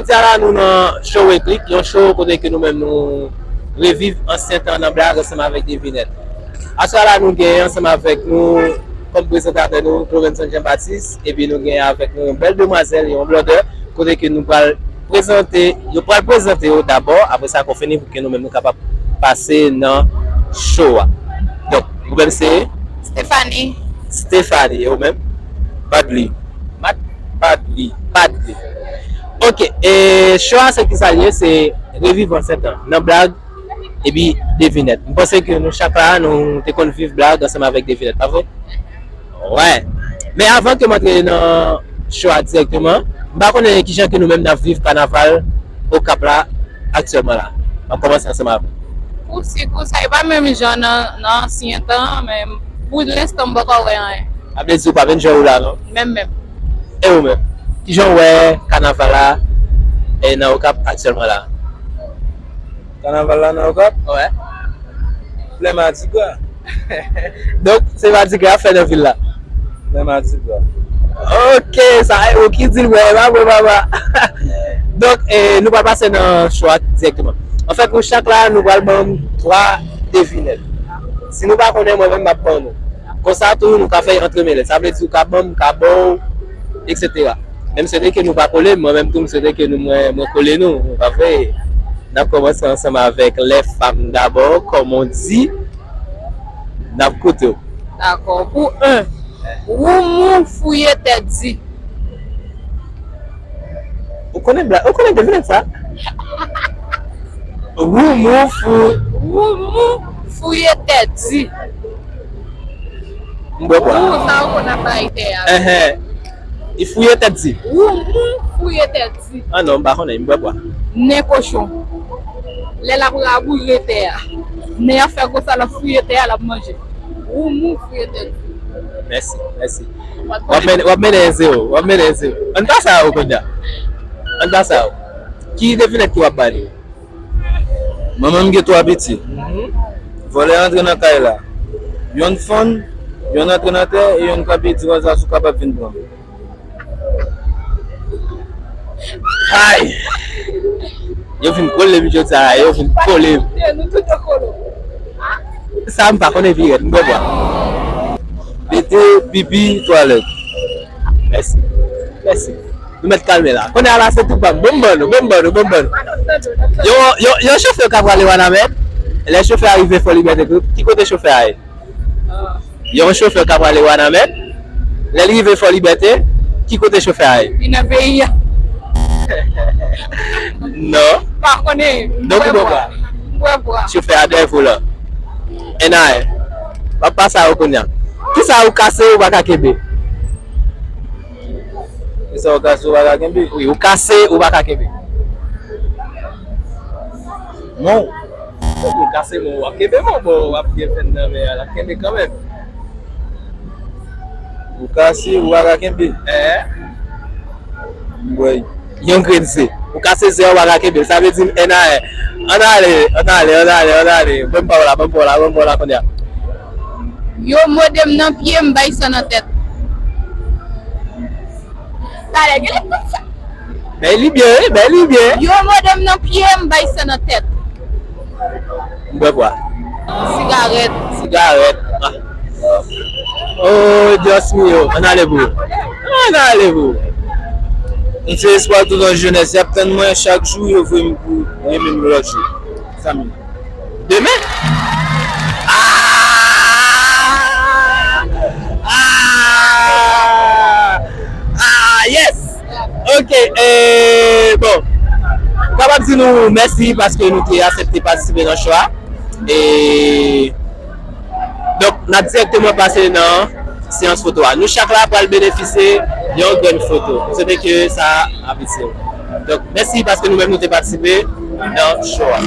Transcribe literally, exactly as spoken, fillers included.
Aswè a la nou nan Show Reclick, yon show kote ke nou menm nou reviv ansyen tan nan blag ansanm avèk devinèt. Aswè a la nou gen ansanm avèk nou kòm prezantatè nou Clovenson Jean Baptiste, epi nou gen avèk nou yon bèl demwazèl, yon blondè, kote ke nou pral prezante, yo pral prezante yo dabò, apre sa kon fini pou ke nou menm nou kapab pase nan show a. Donk, ou menm se? Stephanie. Stephanie, e ou menm? Badly. Mad? Badly. Badly. Ok, e show a se ki sa l ye, se reviv ansyen tan. Nan blag, epi devinèt. M panse ke nou chak la, nou te konn viv blag ansanm avèk devinèt, pa vre? Wè. Men avan ke m antre nan show a dirèkteman, m pa konnen kijan ke nou menm n ap viv kanaval Okap la aktyèlman la. M ap kòmanse ansanm avè w. Kousi, kousa, e pa menm jan nan, nan ansyen tan, men pou lenstan m poko wè anyen. Sa vle di ou pa menm jan ou la, non? Menm, menm. E ou menm? Kijan w wè kanaval la, e, nan Okap aktyèlman la? Kanaval la nan Okap? Wè. Lè madigra. Donk, se madigra ap fè nan vil la. Lè madigra. Ok, sa e ou ki di l, mwen, e pa mwen, papa. Donk, e, nou pral pase nan show a dirèkteman. Anfèt, nou chak la, nou pral ban m twa devinèt. Si nou pa konnen, mwen menm, m ap ban nou. Konsa tou, nou ka fè entremele. Sa vle di, ou ka ban m, m ka ba w, etsetera. Men m swete ke nou pa kole, mwen menm tou, m swete ke nou, mwen, mwen kole nou, pa vre? N ap kòmanse ansanm avèk les femmes d'abord, comme on dit. N ap koute w. Dakò. Pou en, woumou fouye tèt di. Ou konnen bla-, ou konnen devinèt sa? Woumou fou. Woumou fouye tèt di. M bwè bwa. Woumou sa ou konn ap bay tè a. Enhen. Li fouye tèt di. Woumou fouye tèt di. Ah non, m pa konnen, m bwè bwa. Nen kochon. Lè l ap raboure tè a. Nen an fè konsa, l ap fouye tè a, l ap manje. Woumou fouye tèt di. Mèsi, mèsi. W ap mennen, w ap mennen en zewo, w ap mennen en zewo. Ann pase a ou kounye a. Ann pase a ou. Ki devinèt ki w ap ba li? Manman m gen twa pitit. Vòlè antre nan kay la. Yonn fonn, yonn antre nan tè, e yonn kanpe di vwazin si w kapab vin pran m. Ay! Yo vin kole m jodi a, yo vin kole m. Sa m pa konnen pi rèd, m bwè bwa. Pete, pipi, twalèt. Mèsi. Mèsi. Nou mèt kalme la. Kounye a la, se tout ban m. Bon, m ban nou, bon, m ban nou, bon, m ban nou. Yon, yon, yon chofè k ap prale Wanament. Lè chofè a rive Fò Libète, ki kote chofè a ye? Yon chofè k ap prale Wanament. Lè l rive Fò Libète, ki kote chofè a ye? Li nan peyi a. Non. Pa konnen. Donk ou bwè bwa. M bwè bwa. Chofè a dèyè volan. Enn a enn. W ap pase a ou kounye a. Kisa ou kase, ou pa ka kenbe? Kisa ou kase, ou pa ka kenbe? Wi, ou kase, ou pa ka kenbe. Men w. Ou kase men w, w ap kenbe men w, bon, w ap byen fè n nan men a, l ap kenbe kanmenm. Ou kase, ou pa ka kenbe. Èè. M bwè. Yon grenn ze. Ou kase ze a, ou pa ka kenbe l. Sa vle di m enn a enn. Ann ale, ann ale, ann ale, ann ale. Ban m pa w la, ban m pa w la, ban m pa w la kounye a. Yo mòde m nan pye, m bay san nan tèt. Talè, gen lè konsa. Bay li byen, wi, bay li byen. Yo mòde m nan pye, m bay san nan tèt. M bwè bwa. Sigarèt. Sigarèt. Ah. Oh, Dios mío. Ann ale pou ou. Ann ale pou ou. M se espwa tout yon jenès. Y ap tann mwen chak jou, yo voye m pou renmen m lòt jou. Sa m ye. Demen? Ah! Ah! Ah, yes! Ok, e, bon. M kapab di nou mèsi paske nou te aksepte patisipe nan show a. E, donk, n ap dirèkteman pase nan seyans foto a. Nou chak la pral benefisye yon grenn foto. M swete ke sa ap itil. Donk, mèsi paske nou menm nou te patisipe nan show a.